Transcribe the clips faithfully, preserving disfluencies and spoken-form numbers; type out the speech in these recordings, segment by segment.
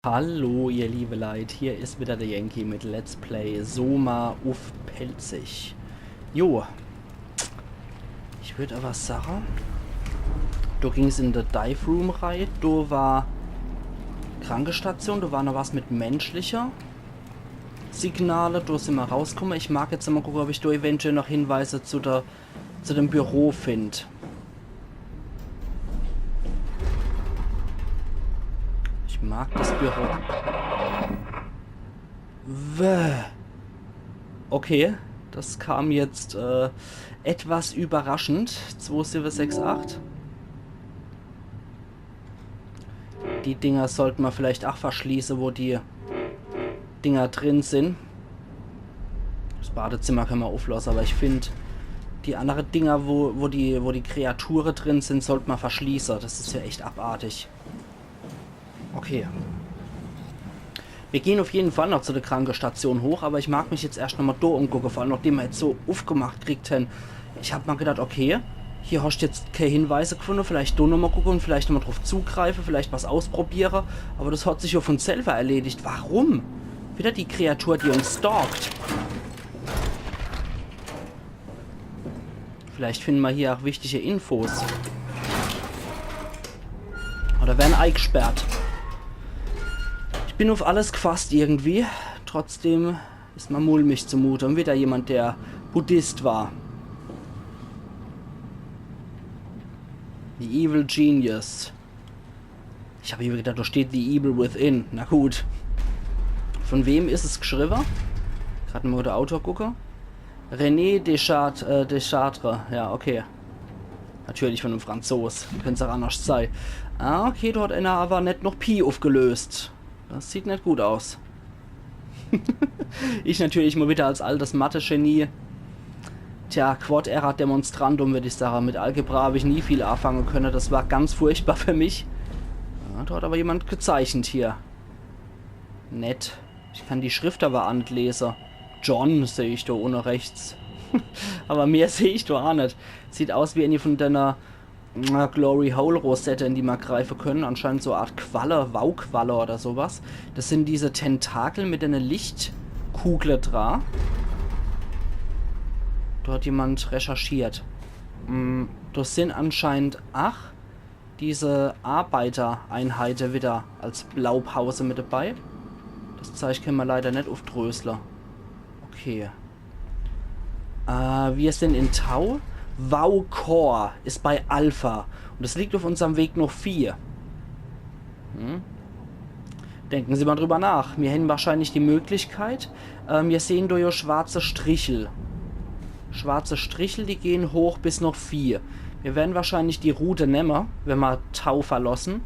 Hallo, ihr liebe Leit, hier is wieder der Yankee mit Let's Play Soma uff Pälzisch. Jo, ich würd awwer sage, do ging's in de Dive Room rei, do war Krankestation, do war noch was mit menschlicher Signale, do sin mer rauskumme. Ich mag jetzt mol gucke, ob ich do eventuell noch Hinweise zu der, zu dem Büro find. Ich mag das Büro. Wäh. Okay, das kam jetzt äh, etwas überraschend. Zwei sieben sechs acht. Die Dinger sollte mer vielleicht ach verschließe, wo die Dinger drin sin. Das Badezimmer könne mer ufflosse, awwer ich find, die annere Dinger, wo, wo, die, wo die Kreature drin sin, sollte mer verschließe. Das is ja echt abartig. Okay. Mir gehn uff jeden Fall noch zu der Krankestation hoch, awwer ich mag mich jetzt erscht nochmol do umgucke, vor allem nochdem mer jetzt so uffgemacht kriegt hen. Ich hab mol gedacht, okay, hier hoscht jetzt kee Hinweise gefunne, vielleicht do nochmol gucke un vielleicht nochmol druff zugreife, vielleicht was ausprobiere, awwer das hat sich jo vun selwer erledigt. Warum? Wieder die Kreatur, die uns stalkt. Vielleicht finne mer hier ach wichtige Infos. Oder werre eigsperrt. Ich bin uff alles gefasst irgendwie. Trotzdem is mer mulmig zumute. Un wieder jemand, der Buddhist war. The Evil Genius. Ich hab immer gedacht, do steht The Evil Within. Na gut. Vun wem is es geschriwwe? Grad mol de Autor gucke. René Deschart, äh, Deschartre. Ja, okay. Natürlich vun em Franzos. Könnt's ach annerscht sei. Ah, okay, do hat ener awwer net noch Pi uffgelöst. Das sieht net gut aus. Ich natürlich mol wieder als altes Mathe-Genie. Tja, quod erat demonstrandum, würd ich sage. Mit Algebra hab ich nie viel afange könne. Das war ganz furchtbar für mich. Ja, do hat awwer jemand gezeichnet hier. Nett. Ich kann die Schrift awwer ach net lese. John seh ich do unne rechts. Awwer mehr seh ich do ach net. Sieht aus wie eni vun denne äh, Glory Hole Rosette, in die mer greife könne. Anscheinend so e Art Qualle, Wauqualle oder so was. Das sin diese Tentakel mit ene Lichtkugle dra. Do hat jemand recherchiert. Mm, das sin anscheinend ach diese Arbeitereinheite wieder als Blaupause mit dabei. Das Zeich könne mer leider net uffdrösle. Okay. Äh, mir sin in Tau. Wau Core is bei Alpha. Un es liegt uff unserm Weg noch vier. Hm? Denke mer mol driwwer nach. Mir hän wahrscheinlich die Möglichkeit, äh, mir sehn do jo schwarze Strichel. Schwarze Strichel, die gehn hoch bis noch vier. Mir werre wahrscheinlich die Route nemme, wenn mer Tau verlosse.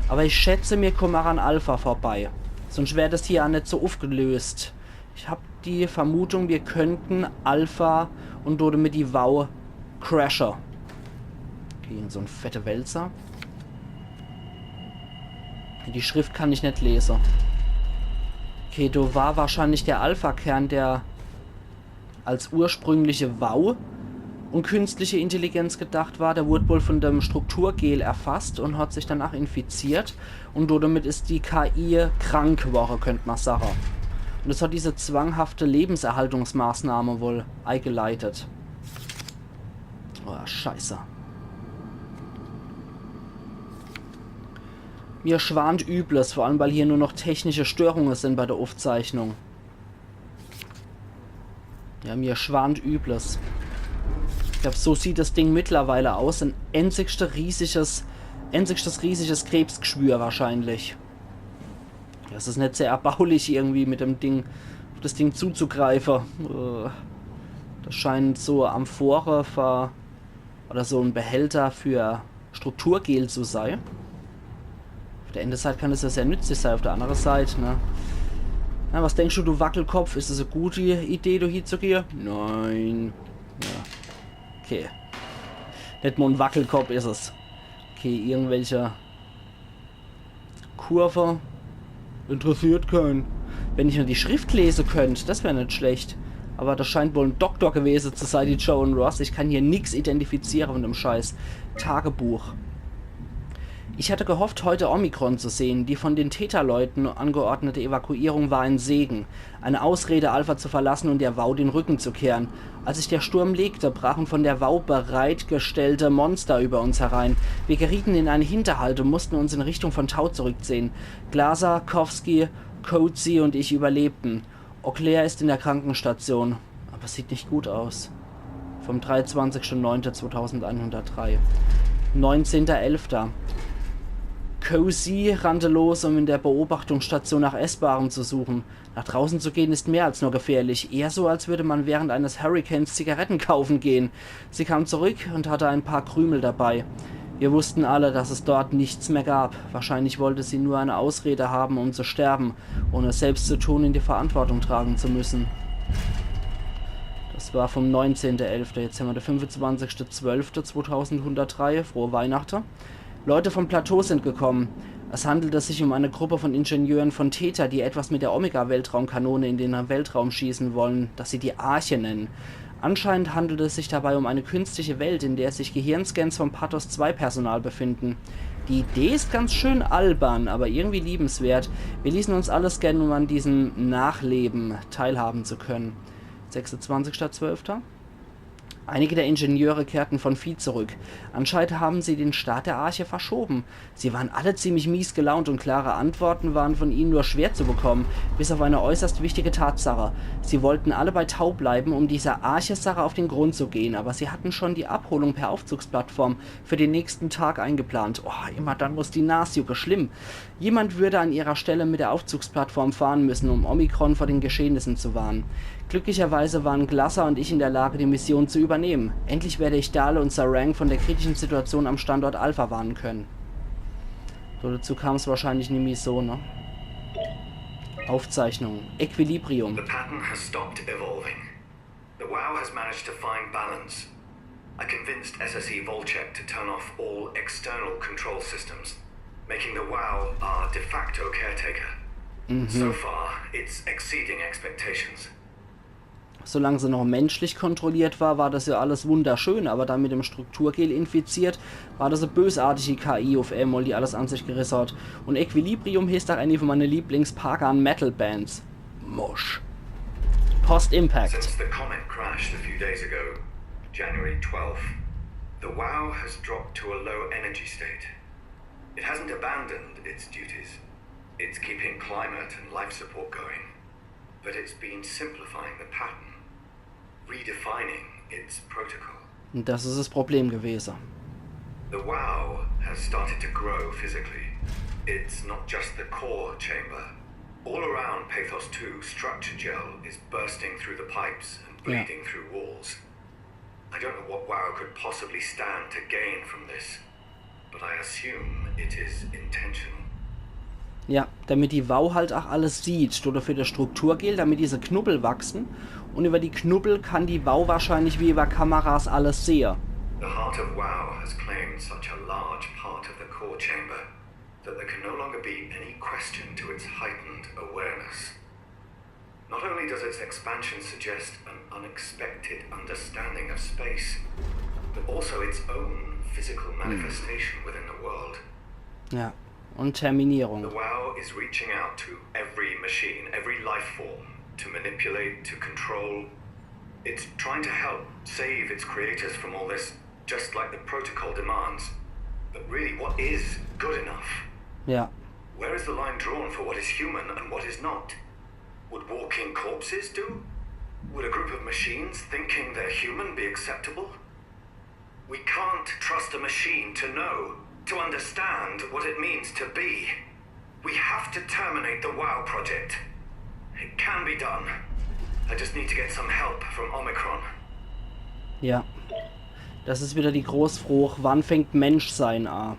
Awwer ich schätze, mir kumme ach an Alpha vorbei. Sunscht wär das hier ach net so uffgelöst. Ich hab die Vermutung, mir könnte Alpha un do demit die Wau crashe. Okay, so en fette Wälzer. Die Schrift kann ich net lese. Okay, do war wahrscheinlich der Alpha-Kern, der als ursprüngliche Wau un künstliche Intelligenz gedacht war, der wurd wohl vun dem Strukturgel erfasst un hat sich danach infiziert. Un do demit is die K I krank worre, könnt mer sage. Un es hat diese zwanghafte Lebenserhaltungsmaßnahme wohl eigeleitet. Oh, scheiße. Mir schwant Übles, vor allem weil hier nur noch technische Störunge sin bei der Uffzeichnung. Ja, mir schwant Übles. Ich glaab, so sieht das Ding mittlerweile aus. En enzigschte riesiges, enzigschte riesiges Krebsgeschwür wahrscheinlich. Das is net sehr erbaulich, irgendwie mit dem Ding, uff das Ding zuzugreife. Äh, das scheint so Amphore für, oder so en Behälter für Strukturgel zu sei. Uff der eene Seit kann das ja sehr nützlich sei, uff der annere Seit, ne? Na, was denkscht du, du Wackelkopf? Is es e gute Idee, do hiezugehe? Nein. Ja. Okay. Net mol en Wackelkopf is es. Okay, irgendwelche Kurve. Interessiert keen. Wenn ich nur die Schrift lese könnt, das wär net schlecht. Awwer das scheint wohl en Doktor gewese zu sei, die Joan Ross. Ich kann hier nix identifiziere vun dem Scheiß. Tagebuch. Ich hatte gehofft, heute Omikron zu sehen. Die von den Theta-Leuten angeordnete Evakuierung war ein Segen. Eine Ausrede, Alpha zu verlassen und der WAU den Rücken zu kehren. Als sich der Sturm legte, brachen von der WAU bereitgestellte Monster über uns herein. Wir gerieten in einen Hinterhalt und mussten uns in Richtung von Tau zurückziehen. Glaser, Kowski, Coetzee und ich überlebten. Auclair ist in der Krankenstation, aber sieht nicht gut aus. Vom dreiundzwanzigsten neunten zweitausendeinhundertdrei. Neunzehnter elfter. Coetzee rannte los, um in der Beobachtungsstation nach Essbarem zu suchen. Nach draußen zu gehen ist mehr als nur gefährlich. Eher so, als würde man während eines Hurrikans Zigaretten kaufen gehen. Sie kam zurück und hatte ein paar Krümel dabei. Wir wussten alle, dass es dort nichts mehr gab. Wahrscheinlich wollte sie nur eine Ausrede haben, um zu sterben, ohne es selbst zu tun und die Verantwortung tragen zu müssen. Das war vom neunzehnten elften. Jetzt haben wir den fünfundzwanzigsten zwölften zweitausendeinhundertdrei. Frohe Weihnachten. Leute vom Plateau sind gekommen. Es handelte sich um eine Gruppe von Ingenieuren von Theta, die etwas mit der Omega-Weltraumkanone in den Weltraum schießen wollen, das sie die Arche nennen. Anscheinend handelt es sich dabei um eine künstliche Welt, in der sich Gehirnscans vom Pathos zwei Personal befinden. Die Idee ist ganz schön albern, aber irgendwie liebenswert. Wir ließen uns alles gönnen, um an diesem Nachleben teilhaben zu können. Sechsundzwanzigster zwölfter. Einige der Ingenieure kehrten von Phi zurück. Anscheinend haben sie den Start der Arche verschoben. Sie waren alle ziemlich mies gelaunt und klare Antworten waren von ihnen nur schwer zu bekommen, bis auf eine äußerst wichtige Tatsache. Sie wollten alle bei Tau bleiben, um dieser Arche-Sache auf den Grund zu gehen, aber sie hatten schon die Abholung per Aufzugsplattform für den nächsten Tag eingeplant. Oh, immer dann muss die Nas jucke, schlimm. Jemand würde an ihrer Stelle mit der Aufzugsplattform fahren müssen, um Omikron vor den Geschehnissen zu warnen. Glücklicherweise waren Glaser und ich in der Lage, die Mission zu übernehmen. Endlich werde ich Dahl und Sarang von der kritischen Situation am Standort Alpha warnen können. So, dazu kam's wahrscheinlich nimmi so, ne? Aufzeichnung. Equilibrium. The pattern has stopped evolving. The WAU has managed to find balance. I convinced S S E Volchek to turn off all external control systems, making the WAU our de facto caretaker. So far, it's exceeding expectations. Solange se noch menschlich kontrolliert war, war das ja alles wunderschön, aber dann mit dem Strukturgel infiziert, war das e bösartige K I auf emol, die alles an sich geriss hat. Und Equilibrium heeßt auch eine von meine Lieblings-Pagan-Metal-Bands. Mosh. Post Impact. Since the comet crashed a few days ago, January twelfth, the WAU has dropped to a low energy state. It hasn't abandoned its duties. It's keeping climate and life support going. But it's been simplifying the pattern, redefining its protocol. Und das ist das Problem gewesen. The WAU has started to grow physically. It's not just the core chamber. All around Pathos two, structure gel is bursting through the pipes and bleeding through walls. I don't know what WAU could possibly stand to gain from this, but I assume it is intentional. Ja, damit die WAU halt auch alles sieht. Oder für das Strukturgel, damit diese Knubbel wachsen. Und über die Knubbel kann die WAU wahrscheinlich wie über Kameras alles sehen. The heart of WAU has claimed such a large part of the core chamber that there can no longer be any question to its heightened awareness. Not only does its expansion suggest an unexpected understanding of space, but also its own physical manifestation within the world. Ja. Und Terminierung. The WAU is reaching out to every machine, every life form, to manipulate, to control. It's trying to help save its creators from all this, just like the protocol demands. But really, what is good enough? Ja. Where is the line drawn for what is human and what is not? Would walking corpses do? Would a group of machines thinking they're human be acceptable? We can't trust a machine to know, to understand what it means to be. We have to terminate the WAU project. It can be done. I just need to get some help from Omicron. Ja. Das is wieder die groß Froch, wann fängt Menschsein a?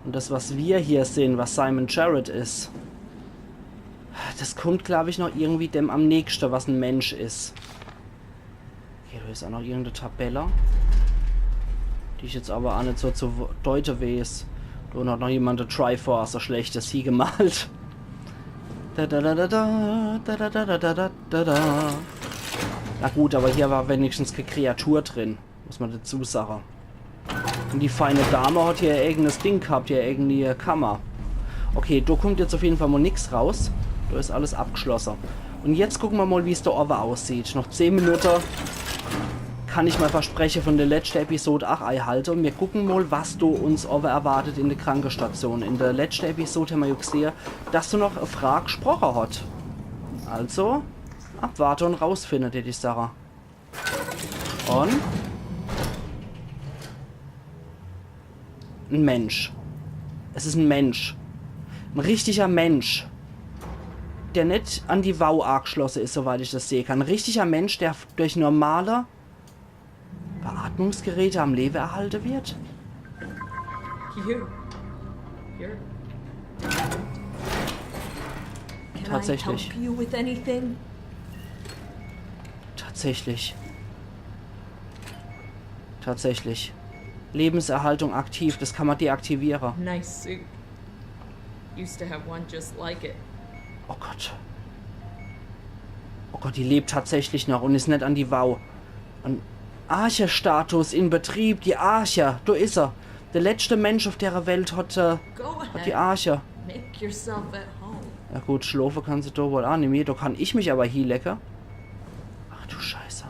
Und das, was wir hier sehen, was Simon Jarrett is, das kummt, glaub ich, noch irgendwie dem am nächste, was en Mensch is. Okay, do is a noch irgende Tabelle, die ich jetzt aber a net so zu w-, deute wees. Do hat noch jemand de Triforce so schlechtes hie gemalt. Da, da, da, da, da, da, da, da, da, da, da. Na gut, aber hier war wenigstens ke Kreatur drin, muss man dazu sage. Die feine Dame hat hier ihr eigenes Ding gehabt, ihr eigene Kammer. Okay, do kummt jetzt uff jeden Fall mol nix raus. Do is alles abgeschlosse. Un jetzt gucke mer mol, wie's do owwe aussieht. Noch zehn Minute kann ich mei Verspreche vun de letschte Episod ach eihalte. Un mer gucke mol, was do uns owwe erwartet in de Krankestation. In de letschte Episod hämmer jo gsehe, dass do noch e Fraa gsproche hat. Also, abwarte un rausfinne, die, die Sache. Un? En Mensch. Es is en Mensch. En richtiger Mensch. Der net an die WAU aagschlosse is, soweit ich das sehe kann. En richtiger Mensch, der f-, durch normale Beatmungsgeräte am Lebe erhalte wird? You. You're. Can I Tatsächlich. Help you with anything? Tatsächlich. Tatsächlich. Lebenserhaltung aktiv, das kann mer deaktiviere. Nice suit. Used to have one just like it. Oh Gott. Oh Gott, die lebt tatsächlich noch un is net an die WAU. En Arche-Status in Betrieb, die Arche, do is er. Der letschte Mensch uff dere Welt hat, äh, Go hat die ahead. Arche. Make yourself at home. Na gut, schlofe kann se do wohl ach nimmi. Do kann ich mich awwer hielege. Ach du Scheiße.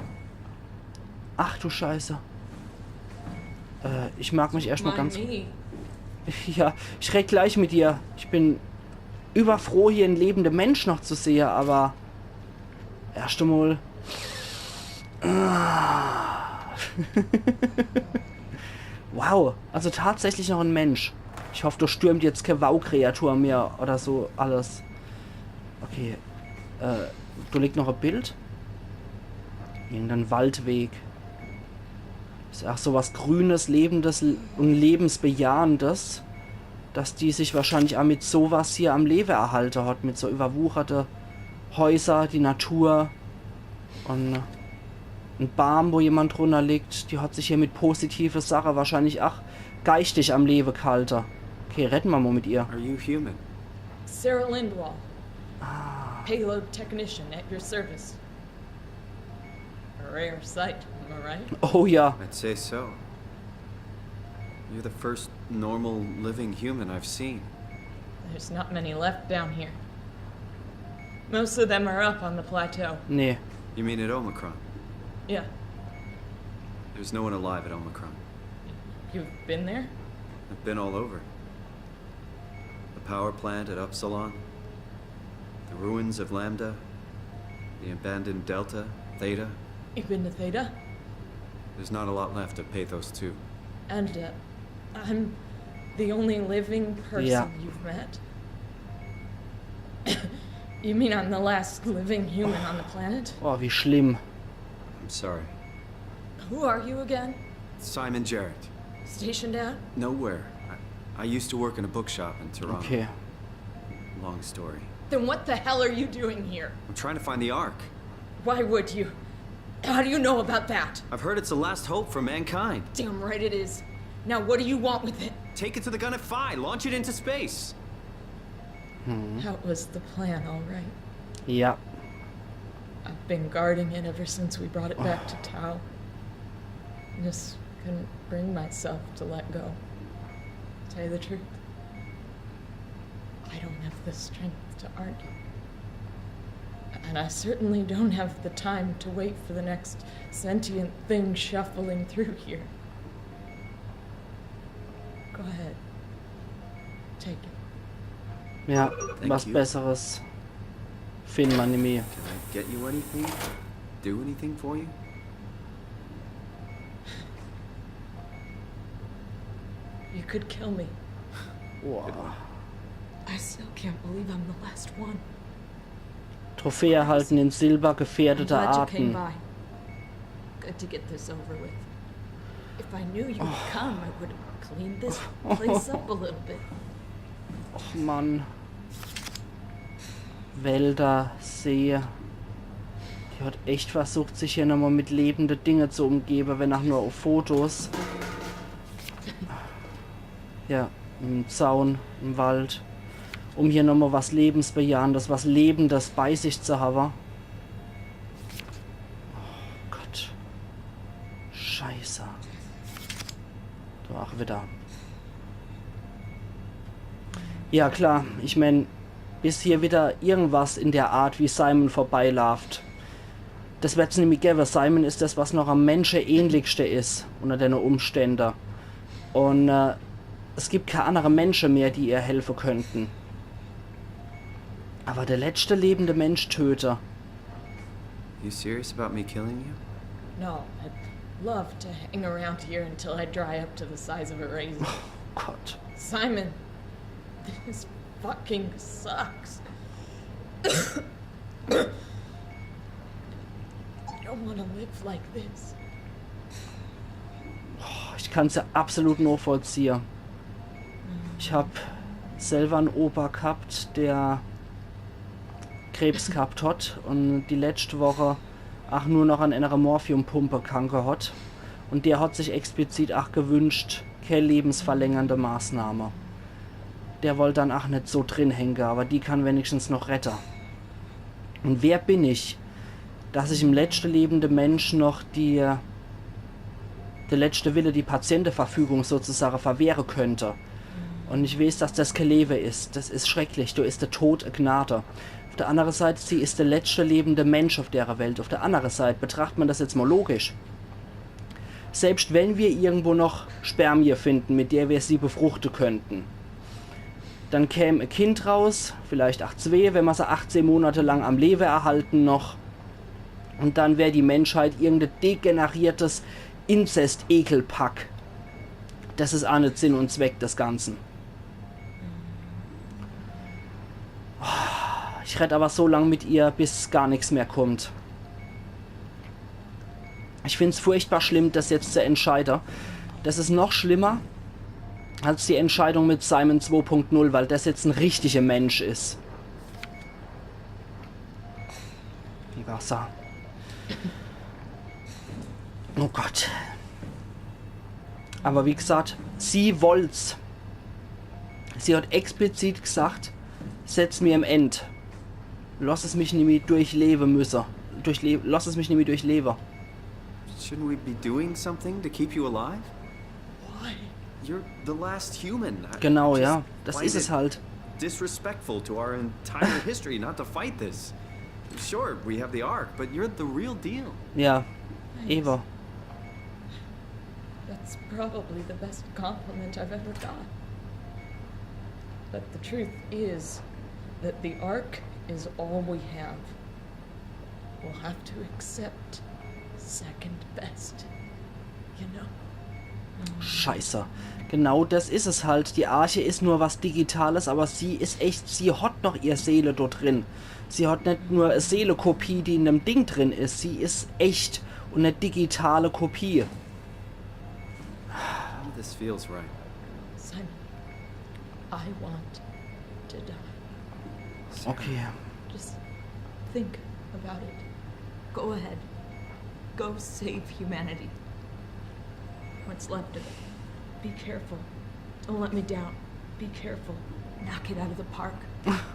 Ach du Scheiße. Äh, ich mag mich erscht mol ganz. Mind me. Ja, ich red gleich mit dir. Ich bin überfroh, hier en lebende Mensch noch zu sehe, awwer erscht emol. Ah. Wow, also tatsächlich noch en Mensch. Ich hoff, do stürmt jetzt kee WAU-Kreatur mehr oder so alles. Okay, äh, do liegt noch e Bild. Irgendein Waldweg. Is ach so was Grünes, Lebendes un Lebensbejahendes, dass die sich wahrscheinlich ach mit so was hier am Lebe erhalte hat, mit so überwucherte Häuser, die Natur un en Baam, wo jemand drunner liegt. Die hat sich hier mit positive Sache wahrscheinlich ach geistig am Lebe gehalte. Okay, redde mer mol mit ihr. Are you human? Sarah Lindwall. Ah. Payload technician at your service. A rare sight, am I right? Oh ja. I'd say so. You're the first normal living human I've seen. There's not many left down here. Most of them are up on the plateau. Nee. You mean at Omicron? Yeah. There's no one alive at Omicron. You've been there? I've been all over. The power plant at Upsilon, the ruins of Lambda, the abandoned Delta, Theta. You've been to Theta? There's not a lot left of Pathos two. And, uh, I'm the only living person Yeah. you've met? You mean I'm the last living human on the planet? Oh, wie schlimm. I'm sorry. Who are you again? Simon Jarrett. Stationed at? Nowhere. I, I used to work in a bookshop in Toronto. Okay. Long story. Then what the hell are you doing here? I'm trying to find the Ark. Why would you? How do you know about that? I've heard it's the last hope for mankind. Damn right it is. Now what do you want with it? Take it to the Gunnet Phi, launch it into space. That was the plan, all right. Ja. I've been guarding it ever since we brought it back to Tau. Just couldn't bring myself to let go. Tell you the truth, I don't have the strength to argue. And I certainly don't have the time to wait for the next sentient thing shuffling through here. Go ahead. Take it. Ja, Thank was you. Besseres finne mer nimmi. Can I get you anything? Do anything for you? You could kill me. Boah. I still can't believe I'm the last one. Trophäe erhalten in Silber, I'm gefährdete glad you came Arten. By. Good to get this over with. If I knew you'd come, I would have cleaned this place up a little bit. Och Mann. Wälder, See. Die hat echt versucht, sich hier nochmal mit lebende Dinge zu umgeben, wenn auch nur auf Fotos. Ja, im Zaun, im Wald. Um hier nochmal was Lebensbejahendes, was Lebendes bei sich zu haben. Oh Gott. Scheiße. Doch, wieder. Ja klar, ich mein, bis hier wieder irgendwas in der Art wie Simon vorbeilaaft, das werd's nimmi gewwe. Simon is das, was noch am Mensche ähnlichste is unter dene Umstände. Un äh, es gibt kee annere Mensche mehr, die ihr helfe könnten. Aber der letschte lebende Mensch töte. You serious about me killing you? No, I'd love to hang around here until I dry up to the size of a raisin. Oh Gott. Simon, this fucking sucks. I don't want to live like this. Ich kann's ja absolut nochvollziehe. Ich hab selwer en Opa gehabt, der Krebs gehabt hat un die letscht Woche ach nur noch an ener Morphiumpumpe kranke hat. Un der hat sich explizit ach gewünscht, kee lebensverlängernde Maßnahme. Der wollt dann ach net so drin hänge, aber die kann wenigstens noch rette. Un wer bin ich, dass ich em letschte lebende Mensch noch die, de letschte Wille, die Patienteverfügung sozusagen verwehre könnte? Un ich weeß, dass das kee Lewe is. Das is schrecklich. Do is de Tod e Gnade. Auf der annere Seit, sie is de letschte lebende Mensch auf dere Welt. Auf der annere Seit, betracht man das jetzt mal logisch. Selbst wenn wir irgendwo noch Spermie finden, mit der wir sie befruchten könnten, dann käm e Kind raus, vielleicht ach zwee, wenn ma se achtzehn Monate lang am Lewe erhalten noch. Un dann wär die Menschheit irgende degeneriertes Inzest-Ekelpack. Das is ach net Sinn un Zweck des Ganzen. Ich redd aber so lang mit ihr, bis gar nix mehr kommt. Ich find's furchtbar schlimm, das jetzt zu entscheiden. Das is noch schlimmer als die Entscheidung mit Simon zwei Punkt null, weil das jetzt en richtiger Mensch is. Wie Wasser. Oh Gott. Aber wie gesagt, sie wollt's. Sie hat explizit gesagt, setz mir em End. Lass es mich nimmi durchlewe müsse. Durchle lass es mich nimmi durchlewe. Shouldn't we be doing something to keep you alive? Why? You're the last human. I Genau, just ja. Das find is es it halt. Disrespectful to our entire history not to fight this. Sure, we have the Ark, but you're the real deal. Ja, Eva. That's probably the best compliment I've ever got. But the truth is that the Ark is all we have. We'll have to accept second best, you know? Scheiße. Genau das is es halt. Die Arche is nur was Digitales, aber sie is echt, sie hat noch ihr Seele dort drin. Sie hat net nur e Seelekopie, die in dem Ding drin is. Sie is echt un ne digitale Kopie. None of this feels right. Simon, I want to die. Sarah, Okay. Just think about it. Go ahead. Go save humanity. What's left of it. Be careful. Don't let me down. Be careful. Knock it out of the park.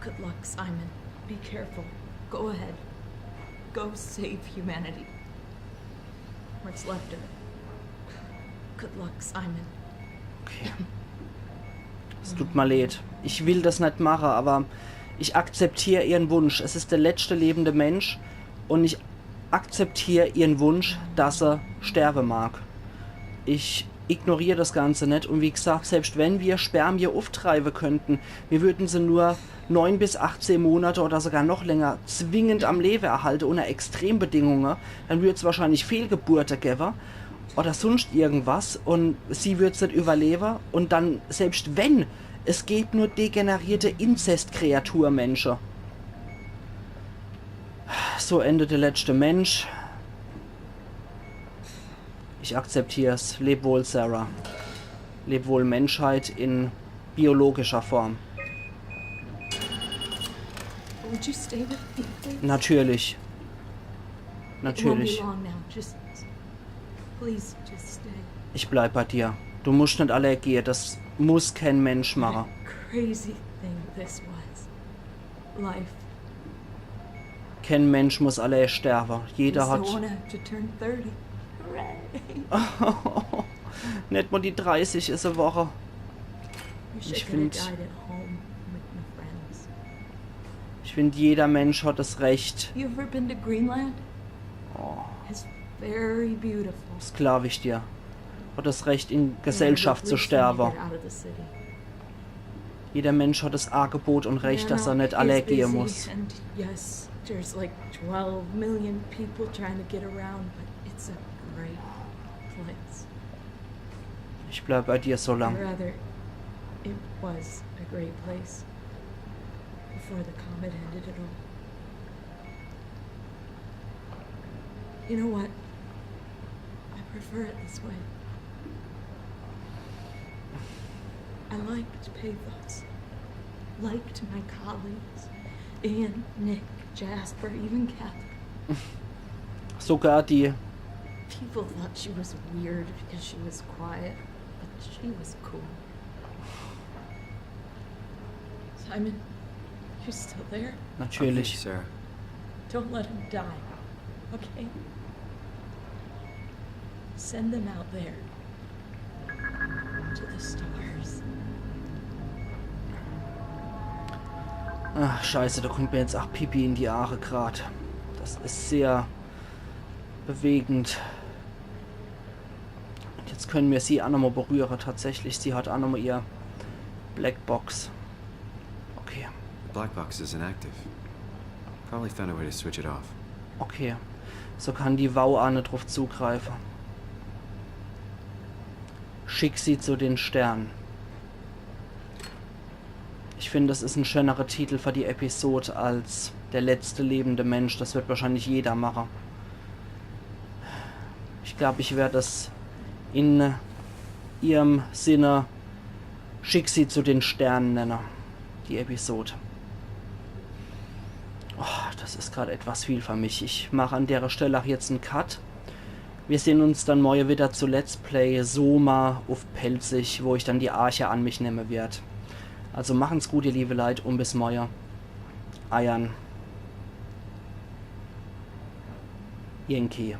Good luck, Simon. Be careful. Go ahead. Go save humanity. What's left of it. Good luck, Simon. Okay. Es tut mir leid. Ich will das net mache, aber ich akzeptier ihren Wunsch. Es is der letzte lebende Mensch un ich akzeptier ihren Wunsch, dass er sterbe mag. Ich ignorier das Ganze net un wie gesagt, selbst wenn wir Spermie uftreibe könnten, wir würden se nur neun bis achtzehn Monate oder sogar noch länger zwingend am Lewe erhalte unter Extrembedingungen, dann würd's wahrscheinlich Fehlgeburte gewwe oder sunscht irgendwas un sie würd's net überlewe un dann, selbst wenn, es gäb nur degenerierte Inzestkreaturmensche. So endet der letzte Mensch. Ich akzeptier's. Leb wohl, Sarah. Leb wohl, Menschheit in biologischer Form. Would you stay with me, please? Natürlich. It won't Natürlich. be long now. Just, please, just stay. Ich bleib bei dir. Du muscht net allee gehe. Das muss keen Mensch mache. Crazy thing this was. Life. Keen Mensch muss allee sterbe. Jeder Just don't hat. Wanna have to turn thirty. Hooray! Net mol die dreißig is e Woche. Wish Ich I could have find- died at home with my friends. Ich find, jeder Mensch hat das Recht. You ever been to Greenland? Oh, It's very beautiful. das glaub ich dir. Hat das Recht, in And Gesellschaft at zu least then you sterben. Get out of the city. Jeder Mensch hat das Angebot und Recht, Yeah, dass er no, net it alle is gehe busy, muss. And yes, there's like twelve million people trying to get around, but it's a great place. Ich bleib bei dir so Or lang. rather, it was a great place before the comet ended it all. You know what? I prefer it this way. I liked Pathos. Liked my colleagues. Ian, Nick, Jasper, even Catherine. Sogar die. People thought she was weird because she was quiet, but she was cool. Simon, you still there? I'm here, Natürlich. Sarah. Don't let him die, okay? Send them out there. To the stars. Ach, scheiße, da kommt mir jetzt ach Pipi in die Aare grad. Das is sehr bewegend. Und jetzt können mir sie ach nochmal berühre, tatsächlich. Sie hat ach nochmal ihr Blackbox. Okay, The black box is inactive. Probably found a way to switch it off. okay. So kann die Wau ach net drauf zugreife. Schick sie zu den Sternen. Ich find, das is en schönere Titel für die Episode als Der letzte lebende Mensch. Das wird wahrscheinlich jeder mache. Ich glaub, ich werd das in ihrem Sinne Schick sie zu den Sternen nenne. Die Episode. Oh, das is grad etwas viel für mich. Ich mach an dere Stelle ach jetzt en Cut. Wir sehn uns dann morje wieder zu Let's Play Soma uff Pälzisch, wo ich dann die Arche an mich nemme werd. Also machen's gut, ihr liebe Leit, und bis morje. Eiern. Yankee.